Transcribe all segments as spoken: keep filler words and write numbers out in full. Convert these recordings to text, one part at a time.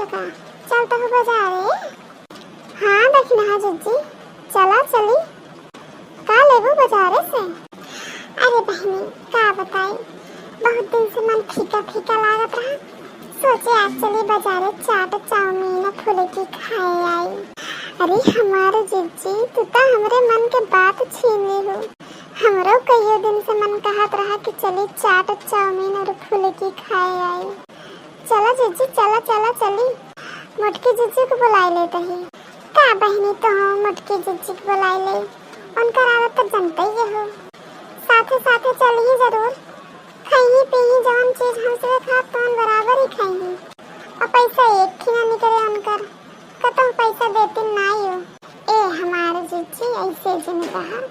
का, चलत हो बजारे? हाँ दखिनहा जिज्जी, चला चली। का लेबू बजारे से? अरे बहिनी, का बताई, बहुत दिन से मन फीका फीका लागत रहा, सोचे आज चली बजारे चाट चाउमीन फुलकी खाए आई। अरे हमार जिज्जी, तू तो हमरे मन के बात छीन लिहू। हमरो कइयो दिन से मन कहत रहा कि चली चाट चाउमीन और फुलकी खाए आई। चला जिज्जी, चला चला चली, मोटकी जिज्जी को बुलाए लेत ही। का बहिनी, तो मोटकी जिज्जी को बुलाए ले, उनकर आदत तो जनते ही हो। साथे साथे चली जरूर, खइही पीही जवन चीज हमसे खात तवन बराबर ही खइही। और पैसा एक ही ना निकले उनकर, कतहु पैसा देती नाई हो। ए हमार जिज्जी, ऐसे जिन कहा,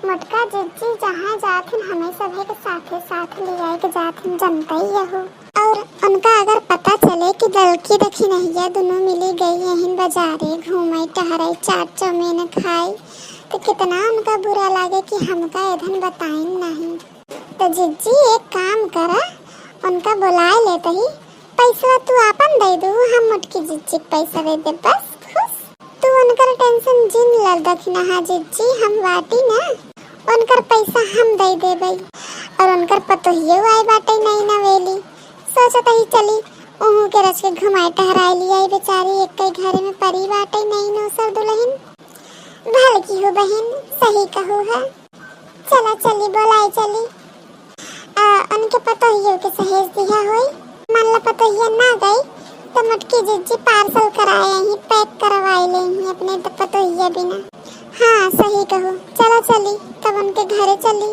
मोटका जिज्जी जहाँ जाथिन हमें सभे के साथे साथ लियाए के जाथिन, जनते ही हो। और उनका अगर पता चले कि ललकी दखिनहिया दुनों मिली गई यहीं बजारे घूमे टहरे चाट चाउमीन खाए, तो कितना उनका बुरा लागे कि हमका एधन बताइन नहीं। तो जिज्जी एक काम करा, उनका बुलाए लेत ही, पैसवा तू आपन दे दू, हम मोटकी जिज्जी के पैसा दे दे, बस खुश। तू उनकर टेंशन जिन ल दखिनहा जिज्जी, हम बाटी ना, उनकर पैसा हम दे देबे। और उनकर पतोहियो आए बाटे नई नवेली, सोचत ही चली उहू के रच के घुमाए टहराए लियाई, बेचारी एक घरे में परी बाटे नई नौसर दुलहिन। भलकी हो बहिन, सही कहू है। चला चली, बोलाई चली। आ, उनके पतोहियो के सहेज दिया होई। मान ला पतोहिया ना गई, तो मोटकी जिज्जी पार्सल कराए ही, पैक करवाए ले ही अपने त-, पतोहिया बिना। हाँ, सही कहू। चला चली, तब उनके घरे चली।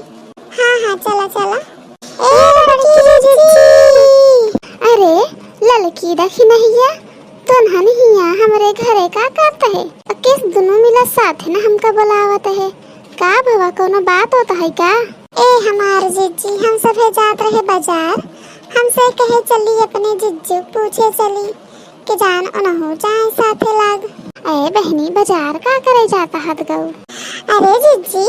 हाँ, हाँ, चला, चला। ए, मोटकी जिज्जी। अरे, ललकी दखिनहिया, तोन्हन हिया हमरे घरे का करत है? अकेस दुनू मिला साथे ना हमका बुलावत है। का भवा, कोनो बात होत है का? ए हमार जिज्जी, हम सभे जात रहे बाजार, हमसे कहे चली अपने जिज्जू पूछे चली, कि जान उनहु जाए साथे लाग। ए बहिनी, बाजार का करे जात हत गऊ? अरे जिज्जी,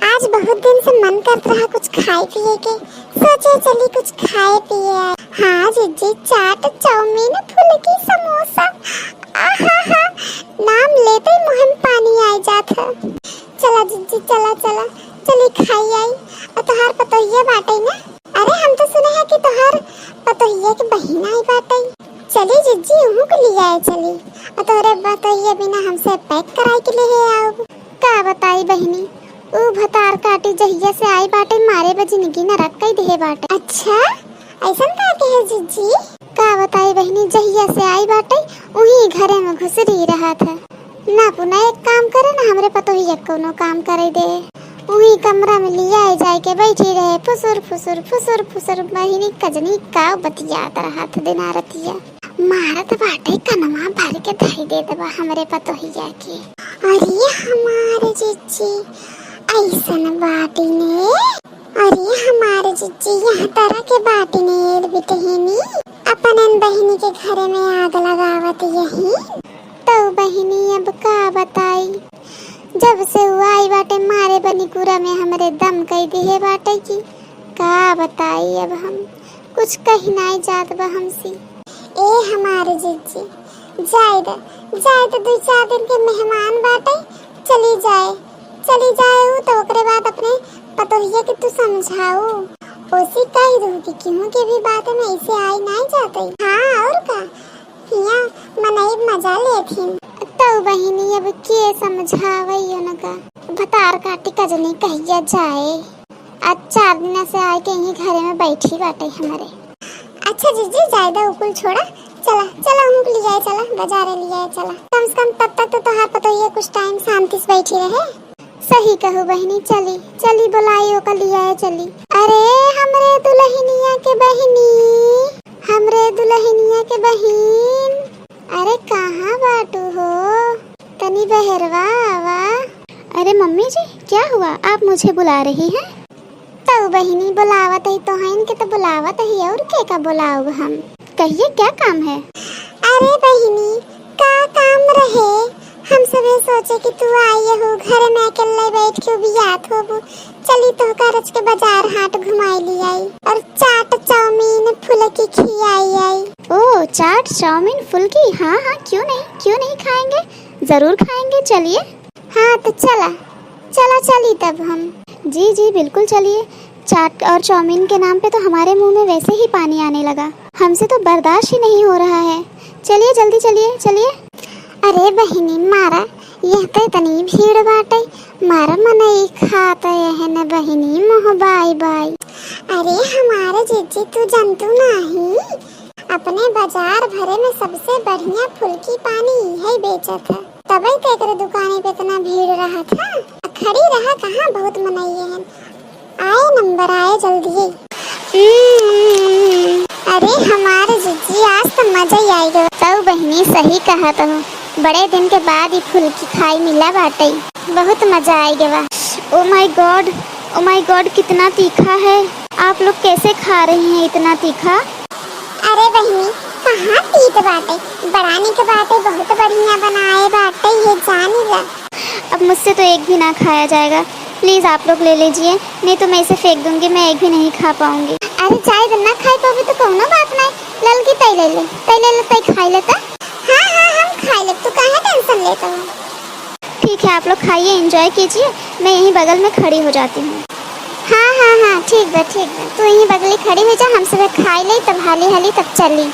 आज बहुत दिन से मन करत रहा कुछ खाए पिए के, सोचे चली कुछ खाए पिए आए। हाँ जिज्जी, चाट, चाउमीन, फुलकी, समोसा, आहा हा, नाम लेते ही मुँह में पानी आए जात है। चला जिज्जी, चला, चला, चली खाई आई। और तोहार पतोहिया बाटे ना? अरे हम तो सुने हैं कि तोहार पतोहिया के बहिन आई बाटे। चली जिज्जी, उहू के लियाए चली। और तोहरे पतोहिया बिना हमसे पैक कराए के ले आओ। का बताई बहिनी, ऊ भतार काटी जहिया से आई बाटे, मारे बा जिंदगी नरक कई देहे बाटे। अच्छा, ऐसन का कहे जिज्जी? का बताई बहिनी, जहिया से आई बाटे, उही घरे में घुसरी रहत है। ना पुना एक काम करे, ना हमरे पतोहिया कोनो काम करे दे। उही कमरा में लियाए जाए के बैठी रहे, फुसुर फुसुर फुसुर फुसुर। बहिनी कजनी का बतियात रहत दिना रतिया। मारत बाटे कनमा भर के धई देत बा हमरे पतोहिया के। अरे हमार जिज्जी, ऐसन बाटी ने, अरे हमार जिज्जी, यहाँ तरह के बाटी ने एल बिटहेनी, अपनन बहिनी के घरे में आग लगावत यही। तो बहिनी अब का बताई, जब से उ आई बाटे मारे बनिकुरा में हमरे दम कई दिहे बाटे की का बताई अब हम। कुछ कही नाई जात बा हमसे। ए हमार जिज्जी, जाए द, जाए द, दुई चार दिन के मेहमान बाटे, चली जाए, चली जाए उ, तो ओकरे बाद अपने पतोहिया के तू समझाऊ, ओसी कही दू कि केहू के भी बात में ऐसे आई नाई जाते। हाँ, और का, हिया मनई मजा लेथिन। तो बहिनी, अब के समझावे उनका, भतार काटी कजनी कहिया जाए। आज चार दिन से आए के यहीं घरे में बैठी बाटे हमरे। अच्छा जिज्जी, जाए द, उ कुल छोड़ा, चला, चला, उनको ले जाए, चला, बाजारे ले जाए, चला। कम से कम तब तक तो तोहार पतोहिया कुछ टाइम शांति से बैठी रहे। सही कहू बहिनी, चली, चली, बोलाई ओका ले आए, चली। अरे हमरे दुलहिनिया के बहिनी, हमरे दुलहिनिया के बहिन, अरे कहाँ बाटू हो? तनी बहरवा आवा। अरे मम्मी जी, क्या हुआ? आप मुझे बुला रही हैं? तउ बहिनी बोलावत ही, तोहन के तो बोलावत ही, और के का बोलाउब हम? कहिए, क्या काम है? अरे बहिनी, का काम रहे? हम सबे सोचे कि तू आई हो, घर में अकेले बैठ के उबियात होबू। चली तोहका रच के बाजार हाट घुमाई लियाई और चाट, चाउमीन, फुलकी खियाई आई। ओ, चाट, चाउमीन, फुल्की, हाँ हाँ, क्यों नहीं, क्यों नहीं खाएंगे, जरूर खाएंगे। चलिए। हाँ तो चला, चला चली तब हम। जी जी बिल्कुल चलिए। चाट और चाउमीन के नाम पे तो हमारे मुंह में वैसे ही पानी आने लगा, हमसे तो बर्दाश्त ही नहीं हो रहा है। चलिए जल्दी चलिए, चलिए। अरे बहिनी मारा, यह तो इतनी भीड़ बाटे, मारा मनई खात यह न बहिनी मोह बाई बाई। अरे हमारे जीजी तू जनतू नाही, अपने बाजार भरे में सबसे बढ़िया फुल्की पानी यही बेचत है, तबे तो एकरे दुकाने पे इतना भीड़ रहत है। खड़ी रहा कहाँ, बहुत मनई है, आए नंबर आए जल्दी। हम्म। अरे हमारे जीजी आज तो मजा ही आई गवा। तउ बहिनी सही कहत हो, बड़े दिन के बाद ई फुल्की खाई मिला बाटे, बहुत मजा आई गवा। Oh my God, oh my God, कितना तीखा है। आप लोग कैसे खा रही हैं इतना तीखा? अरे बहिनी, कहाँ तीत बाटे, बड़ा निक बाटे, बहुत बढ़िया बनाए बाटे, ये जानी ला। अब मुझसे तो एक भी ना खाया जाएगा, प्लीज आप लोग ले लीजिए, नहीं तो मैं इसे फेंक दूंगी, मैं एक भी नहीं खा पाऊंगी। अरे जाए दे, ना खाई पावे तो कौनो बात नहीं, ललकी तई ले ले, तई ले ले, तई खाई लेता। हाँ हाँ, हम खाई ले, तू काहे टेंशन लेता हो? ठीक है, आप लोग खाइए, एंजॉय कीजिए, मैं यहीं बगल में खड़ी हो जाती हूँ। हाँ हाँ हाँ, ठीक बा, ठीक बा, तू यहीं बगली खड़ी हो जा, हम सब खाई ले, तब हाली हाली तब चली।